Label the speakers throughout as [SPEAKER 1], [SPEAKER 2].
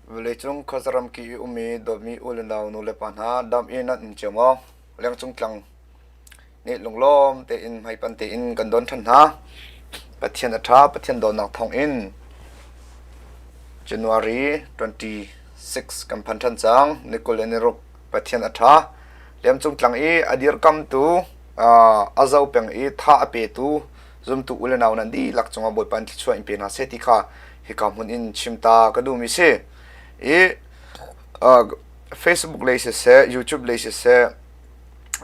[SPEAKER 1] Vawleicung khuazaram ki i ummi dawtmi u le nau nulepa hna dam in nan um cio maw? Lengcung tlang nih lunglawm tein hmaipan tein kan don ṭhan hna. Pathian a ṭha, Pathian dawtnak thawngin January 26 kan phan ṭhan cang. Ni 20 le ni ruk Pathian a ṭha. Lemcung tlang i a dirkamtu, a zo peng i tha a petu zumtu u le nau nan dihlak cungah Bawipa in thluachuah in pe hna seh ti kha hika hmun in chim ta ka duhmi si. I Facebook lei siseh, YouTube lei siseh,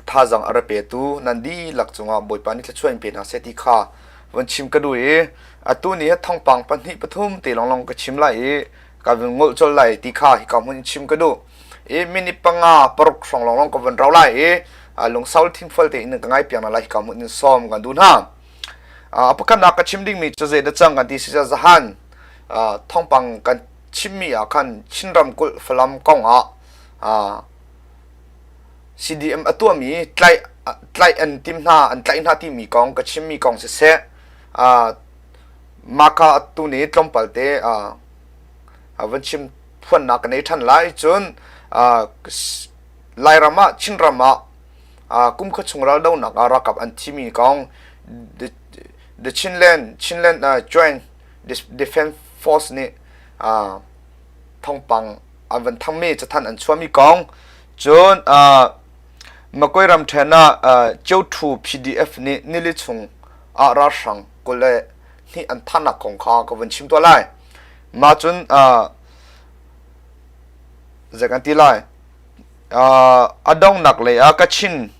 [SPEAKER 1] thazaang a ra petu nan dihlak cungah Bawipa nih thluachuah in pe hna seh ti kha von chim ka duh i atu ni hi thawngpang pahnih pathum te lawnglawng ka chim lai i ka vun ngolh colh lai ti kha hika hmun in chim ka duh. I minute panga paruk hrawng lawnglawng ka vun rau lai i lungsau thinfual tein ka ngai piak hna lai hika hmun in sawm kan duh hna. A pakhatnak ka chim dingmi cu zei dah cang kan ti si zahan thawngpang kan chimmi ah khan Chin ramkulh Falam kong ah CDM a tuahmi tlaih tlaih an tim hna an tlaih hna timi kong ka chimmi kong siseh mah kha atu ni tlawmpal te van chim phuannak ka nei ṭhan lai cun Lairam ah Chinram ah kumkha chung raldohnak ah ralkap an thimi kong The Chinland Chinland Joint Defense Force nih thawngpang an van thangmi cathanh an chuahmi kong cun Makoi ramṭhen ah Ceuṭhu PDF nih nili chung ah ralhrang 22 an thahnak kong kha ka vun chim tuah lai. Mah cun zei kan ti lai a donghnak lei ah Kachin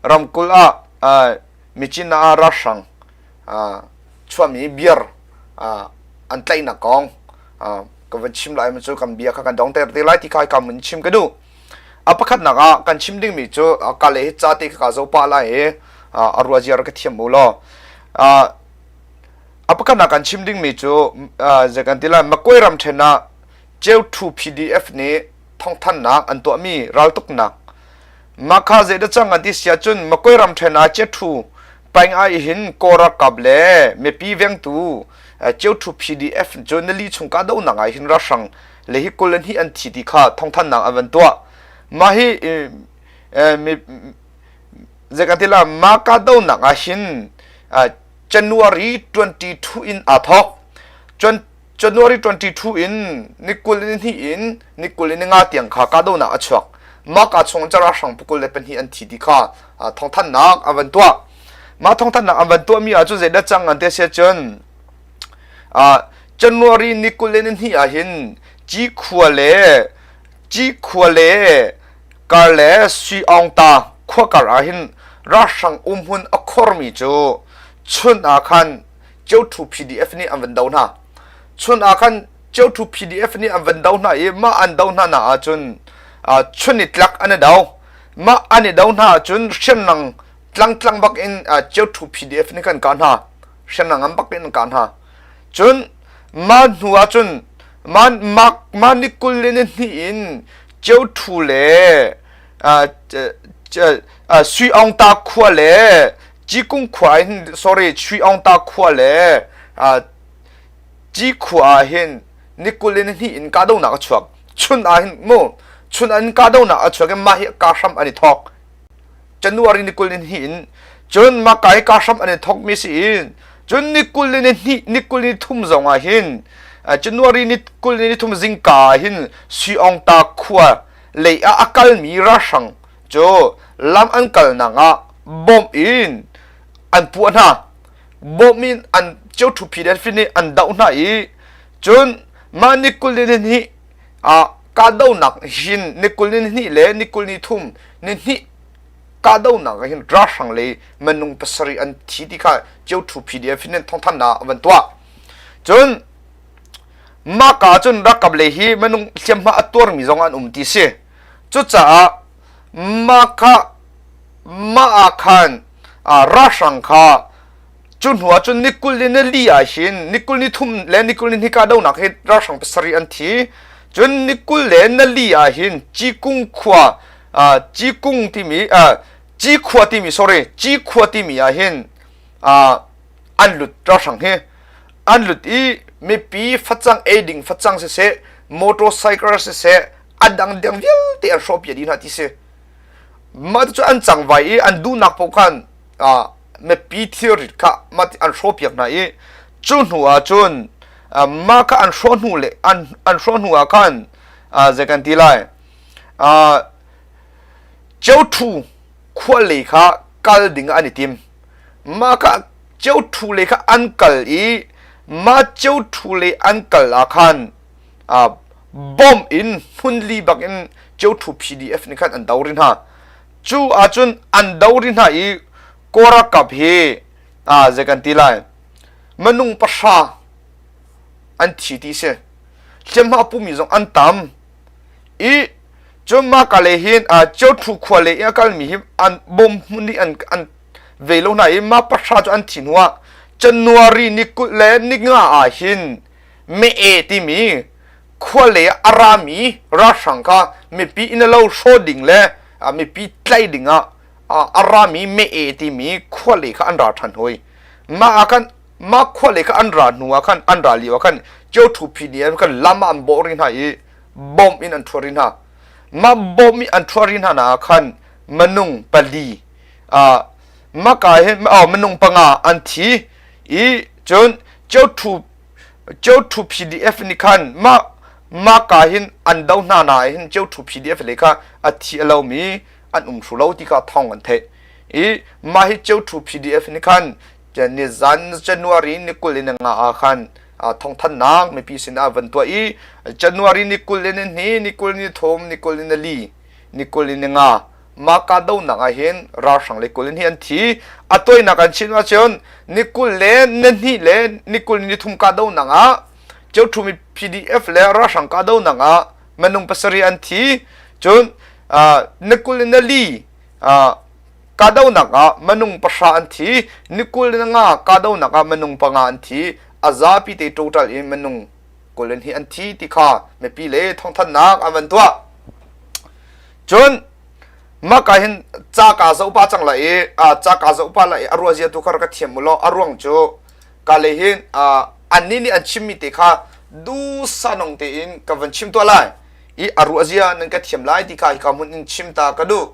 [SPEAKER 1] ramkulh ah Myitkyina ah ralhrang chuahmi beer an tlaihnak kong ka van chim lai cu kan bia kha kan dongter te lai ti kha ka mun chim ka duh. A pakhatnak ah kan chim dingmi cu ka le hi ca te ka zo pah lai i a rua ziar ka thiam u law. A pakhatnak kan chim dingmi cu zei kan ti lai Makoi ramṭhen ah Ceuṭhu PDF nih thawngthanhnak an tuahmi raltuknak mah kha zeidah cang an ti si ahcun Makoi ramṭhen ah Ceuṭhu paing ah hin Kawl ralkap le mipi vengtu Ceuṭhu PDF cu nili chung kahdohnak ah hin ralhrang le hi 22 an thi ti kha thawngthanhnak an van tuah. Mah hi zei kan ti lai mah kahdohnak ah hin January 22 in aa thawk. January 22 in ni 20 ni hnih in ni 20 ni nga tiang kha kahdohnak a chuak. Mah ka chung ralhrang 22 an thi ti kha thawngthanhnak an van tuah. Mah thawngthanhnak an van tuahmi ah cun zeidah cang an ti si ahcun January ni 22 ah hin Cikhua le Cikhua le kar le Sui Aung Ta khua kar ah hin ralhrang umhmun a khormi cu chun ah khan Ceuṭhu PDF nih an van do hna. Chun ah khan Ceuṭhu PDF nih an van do hna i mah an do hna na ahcun chun i tlak an i do. Mah an i do hna ahcun hriamnang tlangtlang bak in Ceuṭhu PDF nih kan kah hna. Hriamnang an bak in an kah hna. Cun mah hnu ahcun mah mah ni 20 ni hnih in Ceuṭhu le Sui Aung Ta khua le Cikung khua hin sorry Sui Aung Ta khua le Ci khua ah hin ni 20 ni hnih in kahdohnak a chuak. Chun ah hin mu chun an kahdohnak a chuak i mah hi ka hram an i thawk. January ni 20 ni hnih in cun mah ka hi ka hram an i thawk mi si in cun ni 20 ni hnih ni 20 ni thum zong ah hin January ni 20 ni thum zingka ah hin Sui Aung Ta khua lei ah a kalmi ralhrang cu lam an kalnak ah bomb in an puah hna bomb in an ceuṭhu PDF nih an doh hna i cun mah ni 20 ni hnih ah kahdohnak hin ni 20 ni hnih le ni 20 ni thum ni hnih kahdohnak ah hin ralhrang lei minung pasarih an thi ti kha ceuṭhu PDF in thawngthanhnak an van tuah cun Mahka cun ralkap lei hi minung hliamhma a tuarmi zong an um ti si. Cucaah mahka mah ah khan ralhrang kha cu hnu ah cun ni 20 le ni li ah hin ni 20 ni thum le ni 20 ni hnih kahdohnak hi ralhrang pasarih an thi. Cun ni 20 le ni li ah hin Cikung khua Cikung timi Cikhua timi sorry Cikhua timi ah hin an lut ralhrang hi an lut i mipi facang ei ding facang siseh Motorcycle siseh a dang dang vialte an hrawh piak dih hna ti si. Mah cu an cangvai i an duhnak paoh khan mipi thilrit kha mah an hrawh piak hna i cu hnu ah cun mah kha an hrawh hnu le an an hrawh hnu ah khan zei kan ti lai Ceuṭhu khua lei kha kal ding an i tim. Mah kha Ceuṭhu lei kha an kal i mah Ceuṭhu lei an kal ah khan bomb in hmunli bak in Ceuṭhu PDF nih khan an do rih hna. Cu ahcun an do rih hna i Kawl ralkap hi zei kan ti lai minung pahra an thi ti si. Hliamhma pumi zong an tam. I cun mah ka le hin Ceuṭhu khua lei i a kalmi hi an bom hmun nih an an ve lo hna i mah pahra cu an thi hnuah January ni 20 le ni nga ah hin Mee timi khua lei ah a rami ralhrang kha mipi inn lo hraw ding le mipi tlaih ding ah a rami Mee timi khua lei kha an ra ṭhan hoi. Mah ah khan mah khua lei kha an ra hnu ah khan an ra lio ah khan Ceuṭhu PDF khan lam ah an bawh rih hna i bomb in an ṭhuat rih hna. Mah bomb i an ṭhuat rih hna ah khan minung pali uh, maka hin oh, minung panga an thi i cun Ceuṭhu Ceuṭhu PDF nih khan mah maka hin an do hna na hin Ceuṭhu PDF le kha a thi a lomi an um thlu lo ti kha thawng an theih i mah hi Ceuṭhu PDF nih khan nizan January ni 20 in nga ah khan thawngthanhnak mipi sinah van tuah i January ni 20 in hni ni 20 ni thum ni 20 in li ni 20 in nga mah kahdohnak ah hin ralhrang le 20 in hi an thi a toinak an chim ahcun ni 20 le ni hnih le ni 20 ni thum kahdohnak ah Ceuṭhumi PDF le ralhrang kahdohnak ah minung pasarih an thi cun ni 20 in li kahdohnak ah minung pahra an thi ni 20 in nga kahdohnak ah minung panga an thi a zapi te total in minung 20 in hi an thi ti kha mipi le thawngthanhnak an van tuah cun maka hin ca ka zoh pa cang lai i ca ka zoh pa lai i a ruah zia tu kha ka thiam mu law a ruang cu ka le hin annih nih an chimmi te kha dusa nong tein ka van chim tuah lai i a ruah zia nan ka thiam lai ti kha hika hmun in chim ta ka duh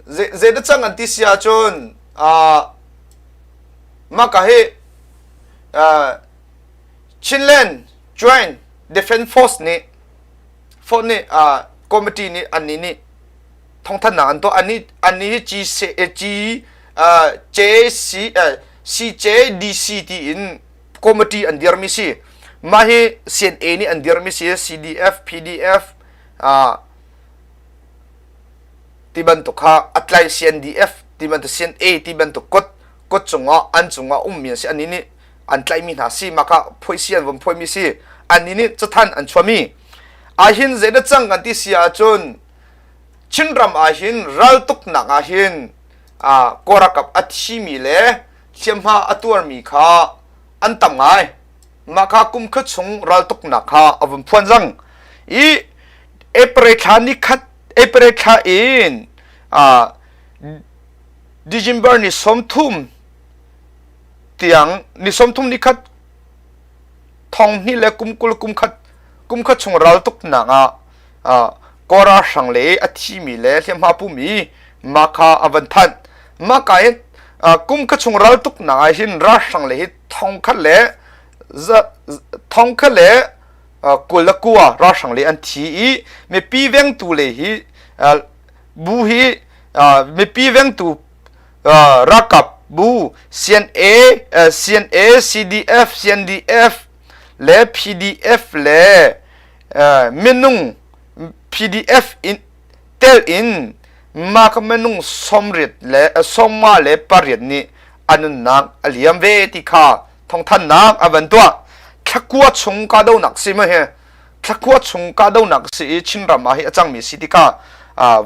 [SPEAKER 1] Zei dah cang an ti si ahcun mah ka hi Chinland Joint Defence Force nih Force nih committee nih annih nih thawngthanhnak an tuah. Annih annih hi G G JC CJDC tiin committee an dirmi si. Mah hi CNA nih an dirmi si CDF, PDF ti bantuk kha a tlai CNDF ti bantuk CNA ti bantuk kut kut cungah an cungah ummi an si annih nih an tlaihmi hna si mah kha phoisi an von phoimi si annih nih cathan an chuahmi ahhin zeidah cang kan ti si ahcun Chinram ahhin raltuknak ahhin Kawl ralkap a thimi le hliamhma a tuarmi kha an tam ngai Mah kha kum khat chung raltuknak kha a vun phuan cang i April thla ni khat April thla in uh, December ni 30 tiang ni 30 ni khat thong hnih le kum 20 kum khat kum khat chung raltuknak ah uh, Kora hrang le a thimi le hliamhma pumi mah kha a van thanh mah ka hin kum khat chung raltuknak ah hin ralhrang le hi thong khat le thong khat le 29 ralhrang le an thi i mipi vengtu le hi bu hi mipi vengtu ralkap bu CNA CNA CDF CNDF le PDF le minung PDF in tel in mah ka minung sawmriat le sawmnga le pariat nih a nunnak a liam ve ti kha thawngthanhnak a van tuah. Thlakua chung kahdohnak si ma hi thlakua chung kahdohnak si i Chinram ah hi a cangmi si ti kha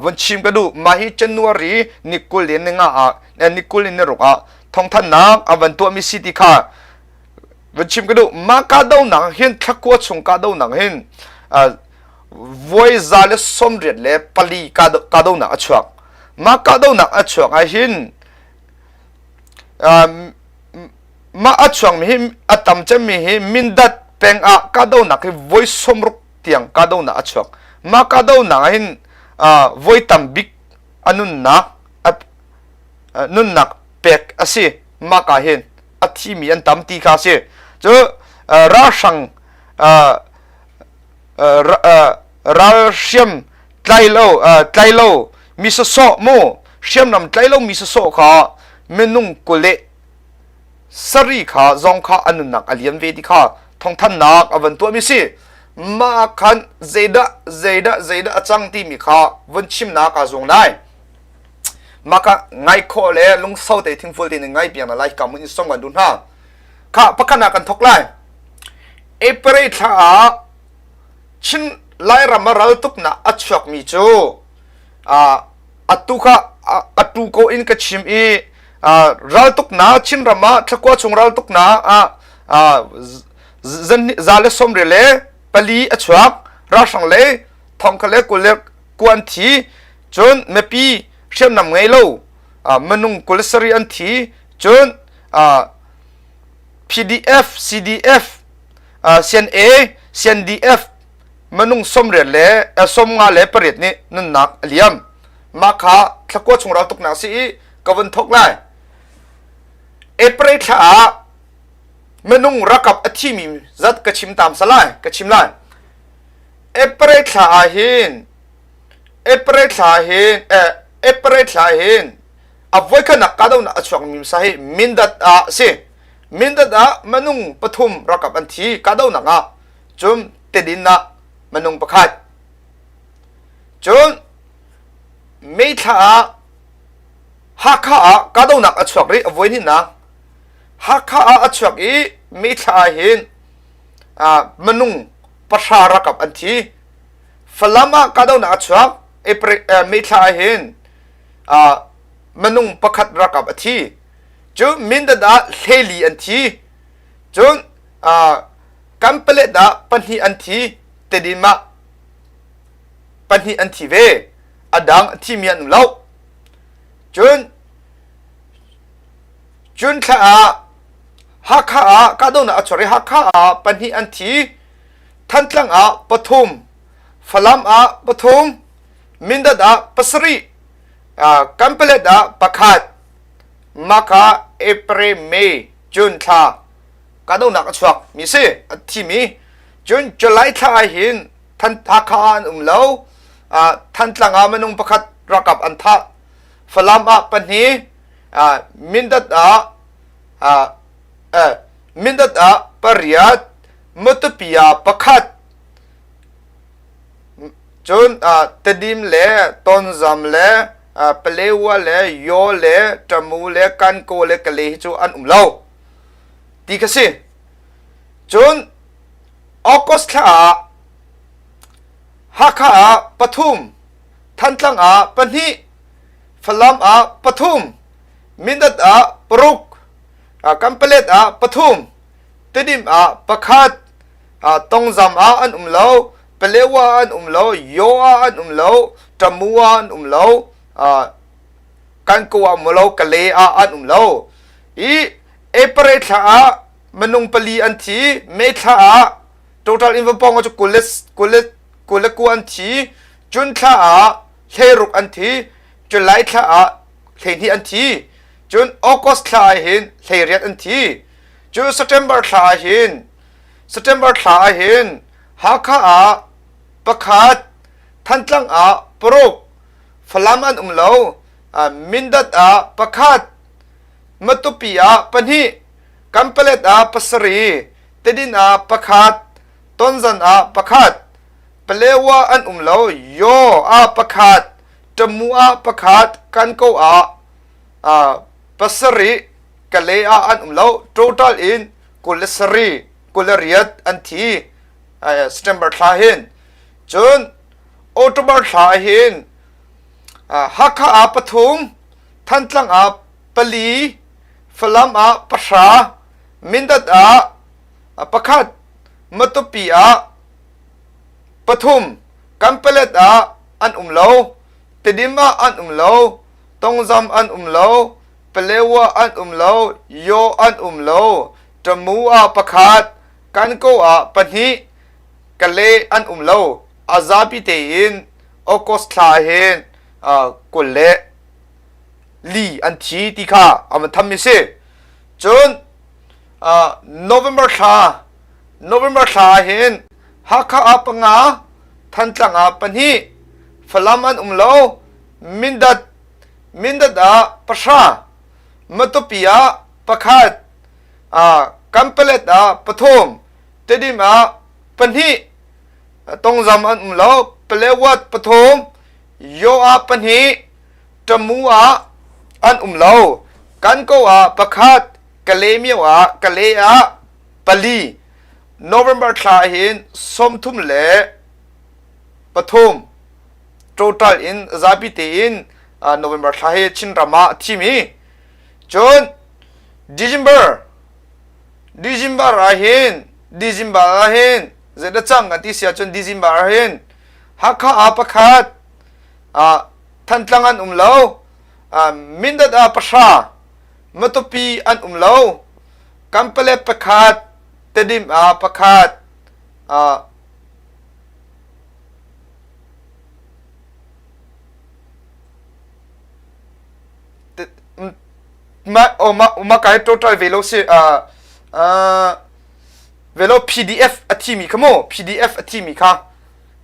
[SPEAKER 1] vun chim ka duh. Mah hi January ni 20 le ni nga ah ni 20 le ni ruk ah thawngthanhnak a van tuahmi si ti kha vun chim ka duh. Mah kahdohnak hin thlakua chung kahdohnak hin voi 184 kahdohnak a chuak. Mah kahdohnak a chuak ah hin mah a chuakmi hi a tam cemmi hi Mindat peng. peng ah kahdohnak hi voi 60 tiang kahdohnak a chuak. Mah kahdohnak ah hin voi tam bik a nunnak nunnak pek a si. Mah ka hin a thimi an tam ti kha a si. Cu ralhrang ralhriam tlai lo tlai lo mi sawsawh mu hriamnam tlai lo mi sawsawh kha minung kule sari kha zong kha an nunnak a liam ve ti kha thawngthannak a van tuahmi si. Mah khan zeidah zeidah zeidah a cang timi kha vun chimnak aa zuang lai. Mah ka ngai khawh le lungsau te thingful te ngai piang na lai ka mun in song kan duh hna. Kha pakhat ah kan thok lai. April thla ah Chin Lairam ah raltuknak a chuakmi cu atu kha atu ko in ka chim i raltuknak Chinram ah thlakua chung raltuknak ah za le sawm le pali a chuak ralhrang le thongkha le kul le kuan thi cun mipi hriamnam ngei lo minung 27 an thi cun PDF CDF CNA CNDF minung 90 le 58 nih nunnak a liam. Mah kha thlakua chung raltuknak si i ka vun thok lai. April thla ah minung rakap a thimi zat ka chim tam salai ka chim lai. April thla ah hin April thla hin eh, April thla hin a voikhatnak kahdohnak a chuakmi sa hi Mindat ah si. Mindat ah minung pathum rakap an thi kahdohnak ah cun Tedin ah minung pakhat. Cun May thla ah Hakha ah kahdohnak a chuak rih a voihnihnak. Hakha ah a chuak i May thla ah hin minung pahra rakap an thi. Falam ah kahdohnak a chuak April May thla ah hin minung pakhat rakap a thi. Cu Mindat ah hleli an thi. Cun Kanpalet ah pahnih an thi. Tedim ah pahnih an thi ve. A dang a thimi an um lo. Cun June thla ah Hakha ah kahdohnak a chuak i Hakha ah pahnih an thi. Thantlang ah pathum, Falam ah pathum, Mindat ah pasarih, Kanpalet ah pakhat, Maka April, May, June thla kahdohnak a chuak mi si a thimi. Cun July thla ah hin Than Hakha ah an um lo. Thantlang ah minung pakhat ralkap an thah. Falam ah pahnih, Mindat ah Mindat ah pariat, Matupi ah pakhat, cun Tedim le Tonzam le Palewa le Yaw le Tamu le Kankaw le Kale hi cu an um lo ti kha si. Cun August thla ah Hakha ah pathum, Thantlang ah pahnih, Falam ah pathum, Mindat ah paruk, Kanpalet ah pathum, Tedim ah pakhat, Tongzam ah an um lo, Palewa ah an um lo, Yaw ah an um lo, Tamu ah an um lo, Kankaw ah um lo, Kale ah an um lo. I April thla ah minung pali an thi, May thla ah total in pong cu kul le kul le kul le ku an thi, June thla ah hleiruk an thi, July thla ah hleihnih an thi, cun August thla ah hin hleiriat an thi. Cu September thla ah hin September thla ah hin Hakha ah pakhat, Thantlang ah paruk, Falam an um lo, Mindat ah pakhat, Matupi ah pahnih, Kanpalet ah pasarih, Tedin ah pakhat, Tonzan ah pakhat, Palewa an um lo, Yaw ah pakhat, Tamu ah pakhat, Kanko ah pasarih, Kalay ah an um lo. Total in 27, 28 an thi September thla hin. Cun October thla hin Hakha ah pathum, Thantlang ah pali, Falam ah pahra, Mindat ah pakhat, Matupi ah pathum, Kanpalet ah an um lo, Tedim ah an um lo, Tongzam an um lo, Palewa an um lo, Yaw an um lo, Tamu ah pakhat, Kankaw ah pahnih, Kale an um lo. A zapi tein August thla hin 24 an thi ti kha a van thammi si. Cun November thla November thla hin Hakha ah panga, Thantlang ah pahnih, Falam an um lo, Mindat Mindat ah pahra, Matupi ah pakhat, Kanpalet ah pathum, Tedim ah pahnih, Tongzam an um lo, Palewat pathum, Yaw ah pahnih, Tamu ah an um lo, Kankaw ah pakhat, Kalaymyo ah Kalay ah pali. November thla hin 33 total in zapi tein November thla hi Chinram ah a thimi. Cun December December ah hin December ah hin zeidah cang kan ti si ahcun December ah hin Hakha ah pakhat Thantlang an um lo Mindat ah pahra Matupi an um lo Kanpalet pakhat Tedim ah pakhat Mah ka hi total ve lo si ve lo PDF a thimi kha mu PDF a thimi kha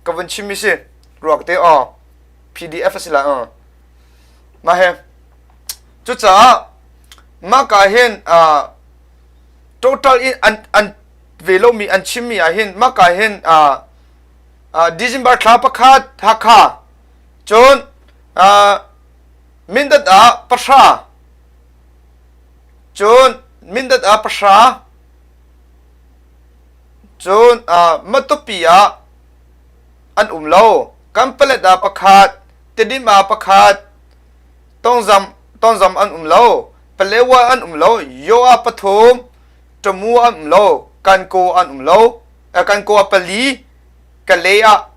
[SPEAKER 1] ka vun chim mi si ruak te aw PDF a si la uh mah he cucaah mah ka hin total in an an ve lo mi an chim mi ah hin mah ka hin December thla pakhat Hakha cun Mindat ah pahra cun Mindat ah pahra cun Matupi ah an um lo Kanpalet ah pakhat Tedim ah pakhat Tongzam Tonzam an um lo Palewa an um lo Yaw ah pathum Tamu an um lo Kankaw an um lo Kankaw ah pali Kalay ah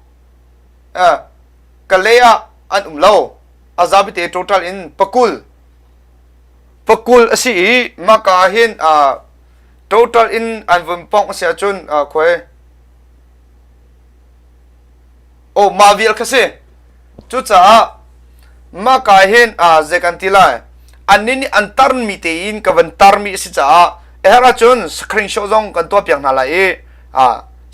[SPEAKER 1] Kalay ah an um lo. A zabite total in pakul. Pakul a si i maka hin total in an vun pongh a si ahcun khuai oh mah vial kha si. Cucaah maka hin zei kan ti lai annih nih an tarmi tein ka van tarmi a si caah a herh ahcun screenshot zong kan tuah piak hna lai i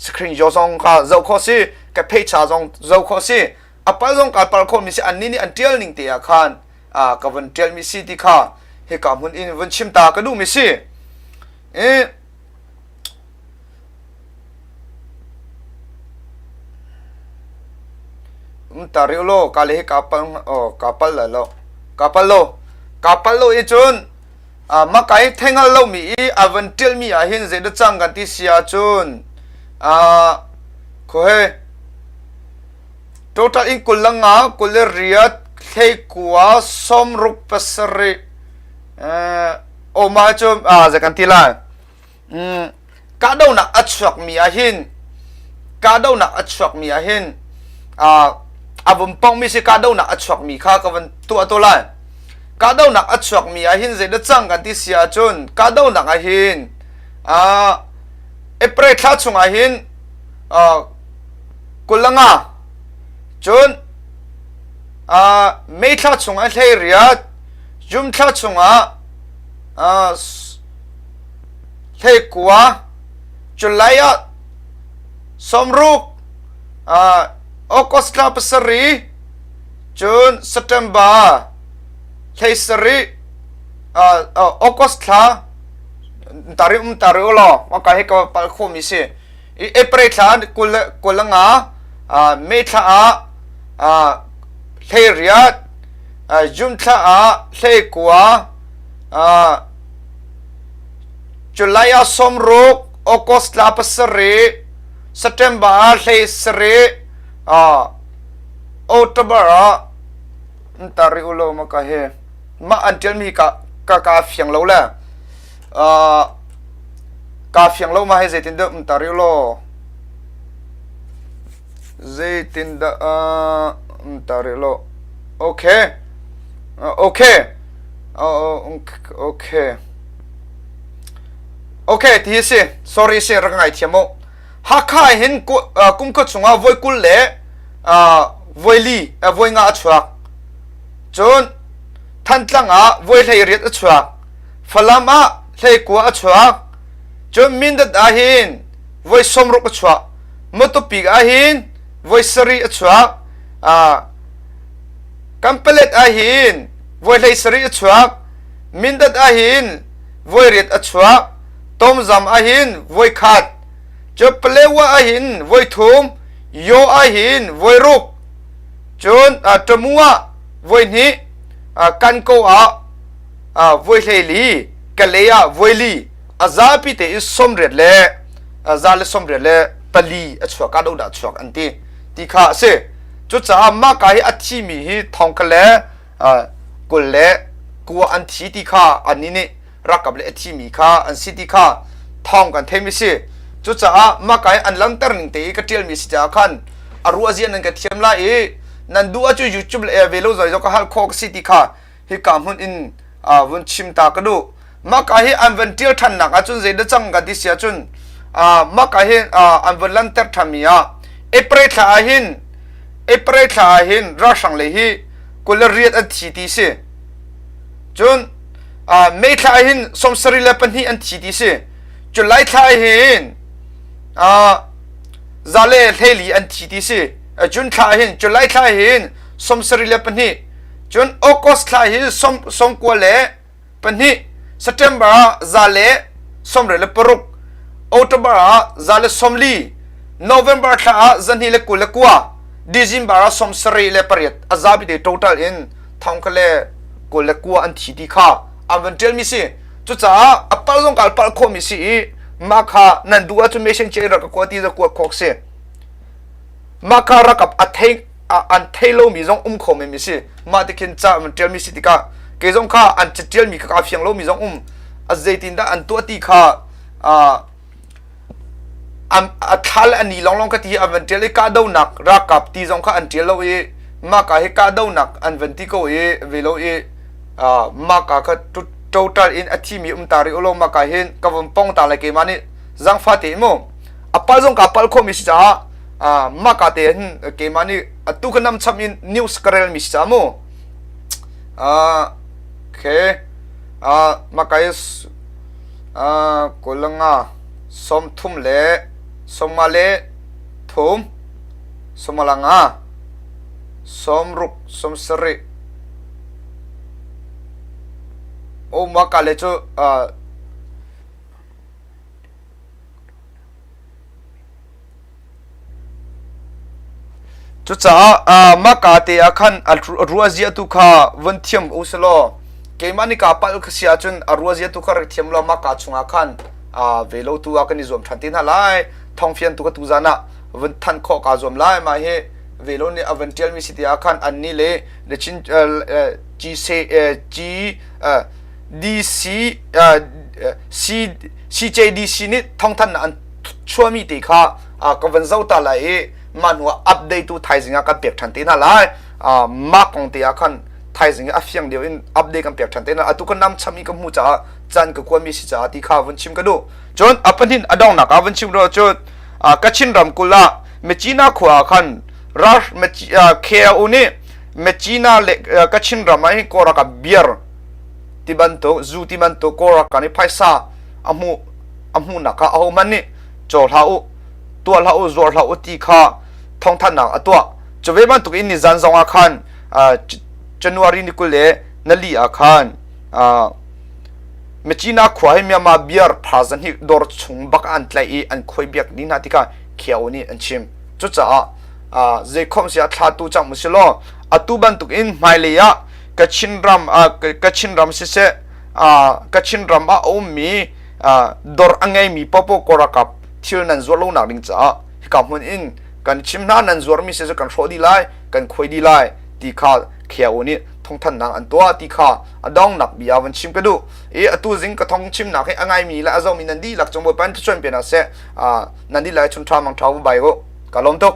[SPEAKER 1] screenshot zong kha zoh khawh si ka phecha zong zoh khawh si a pal zong ka pal khawhmi si annih nih an ṭial ning te ah khan ka vun ṭialmi si ti kha hika hmun in vun chim ta ka duhmi si i ta riu lo ka le hi ka pal oh ka pal lai lo ka pal lo ka pal lo i cun maka i thengal lomi i a van ṭialmi ah hin zeidah cang kan ti si ahcun khuahe total in 25 28 hlei 60 pasarih o mah cu zei kan ti lai Kahdohnak a chuakmi ah hin kahdohnak a chuakmi ah hin a vun pongmi si kahdohnak a chuakmi kha ka vun tuah to lai. Kahdohnak a chuakmi ah hin zeidah cang kan ti si ahcun kahdohnak ah hin April thla chungah hin 25 cun May thla chungah 18 June thla chungah 19 July ah 60 August thla pasarih cun September 17 August thla tari um tari u law maka hi ka pal khomi si April thla 25 May thla ah 18 June thla ah 19 July ah 60, August thla pasarih, September ah 17, October ah tari u law maka hi mah an ṭialmi ka ka ka fiang lo le ka fiang lo ma hi zeitin dah um tari u law zeitin dah um tari law okay okay okay. Okay, ti hi si. Sorry si, rak ngaithiam u. Hakha hin kum khat chungah voi 20 le voi li, voi nga a chuak. Cun Thantlang ah voi 18 a chuak. Falam ah 19 a chuak. Cun Mindat ah hin voi 60 a chuak. Matupi ah hin voi 7 a chuak. Kanpalet ah hin voi 17 a chuak. Mindat ah hin voi riat a chuak. Tomzam ah hin voi khat. Cun Palewa ah hin voi thum. Yaw ah hin voi ruk. Cun Tamu ah voi hnih. Kanko ah voi 14. Kalay ah voi li. A zapi te in 88 le 184 a chuak ka do dah chuak an ti. Ti kha a si. Cucaah mah ka hi a thimi hi thong kha le 29 an thi ti kha annih nih ralkap le a thimi kha an si ti kha thawng kan theimi si. Cucaah mah ka hi an langhter ning te i ka ṭialmi si caah khan a ruah zia nan ka thiam lai i nan duh ahcun YouTube le ve lo zoi ka hal khawh ka si ti kha hika hmun in vun chim ta ka duh. Mah ka hi an van ṭial ṭhannak ahcun zei dah cang kan ti si ahcun mah ka hi an vun lanter ṭhanmi ah April thla ah hin April thla ah hin ralhrang lei hi 28 an thi ti si. Cun May thla ah hin 72 an thi ti si. July thla ah hin 114 an thi ti si. June thla ah hin July thla ah hin 72 cun August thla hi 92 September ah 136 October ah 140 November thla ah 229 December ah 78 a zapi te total in thong kha le 29 an thi ti kha an van ṭialmi si. Cucaah a palh zong kal palh khawhmi si i mah kha nan duh ahcun mesen che rak ka kua ti za kua khawk si. Mah kha rakap a thei an thei lomi zong um kho men mi si. Mah ti khin ca an ṭialmi si tikah kei zong kha an caṭialmi kha kaa fiang lomi zong um. A zeitindah an tuah ti kha a thla le a ni lawnglawng ka ti an van ṭial i kahdohnak ralkap ti zong kha an ṭial lo i mah ka hi kahdohnak an van ti ko i ve lo i mah ka kha total in a thimi um ta rih u law mah ka hin ka vun pong ta lai keimah nih zangfa te mu a pal zong ka pal khomi si caah mah ka te hin keimah nih atu ka nam cham in news ka rel mi si caah mu okay mah ka hi 25 30 le 53 45 60 70 oh mah ka le cu Cucaah mahka te ah khan a ruahzia tu kha vun thiam u sih law keimah nih kaa palh ka si ahcun a ruahzia tu kha rak thiam law mahka chungah khan ve lo tu ah kan i zuam ṭhan te hna lai. Thawngfian tu ka tuzan ah vun thanh khawh kaa zuam lai. Mah hi ve lo nih a van ṭialmi si ti ah khan annih le the Chin G G DC C CJDC nih thawngthanhnak an chuahmi te kha ka van zoh ta lai i mah hnu ah update tu thaizing ah kan pek ṭhan te hna lai. Mah kong te ah khan thaizing i a fiang deuh in update kan pek ṭhan te hna. Atu ka nam cham i ka hmuh caah caan ka kuami si caah ti kha vun chim ka duh. Cun a pahnih a donghnak ah vun chim rua cu Kachin ramkulh ah Myitkyina khua ah khan ral KIO nih Myitkyina le Kachin ram ah hin Kawlram ah beer ti bantuk zu ti bantuk Kawlram nih phaisa a hmuh a hmuhnak ah ahohmanh nih caw hlah u tuah hlah u zuar hlah u ti kha thawngthanhnak a tuah. Cu ve bantuk in nizan zong ah khan January ni 24 ah khan Myitkyina khua hi Myanmar beer phaza hnih dawr chung bak ah an tlaih i an khuai biak dih hna tikah KIO nih an chim. Cucaah zeikhom si ah thla tu cang mu si law atu bantuk in hmailei ah Kachin ram Kachin ram siseh Kachin ram ah a ummi dawr a ngeimi paohpaoh kawlralkap thil nan zuar lonak ding caah hika hmun in kan chim hna nan zuarmi si cu kan hrawh dih lai kan khuai dih lai ti kha KIO nih thawngthanhnak an tuah ti kha a dongnak bia van chim ka duh i atu zing ka thong chimnak hi a ngaimi le a zomi nan dihlak cung Bawipa in thluachuah in pe hna seh nan dihlak chun ṭha mang ṭha bai u ka lawm tuk.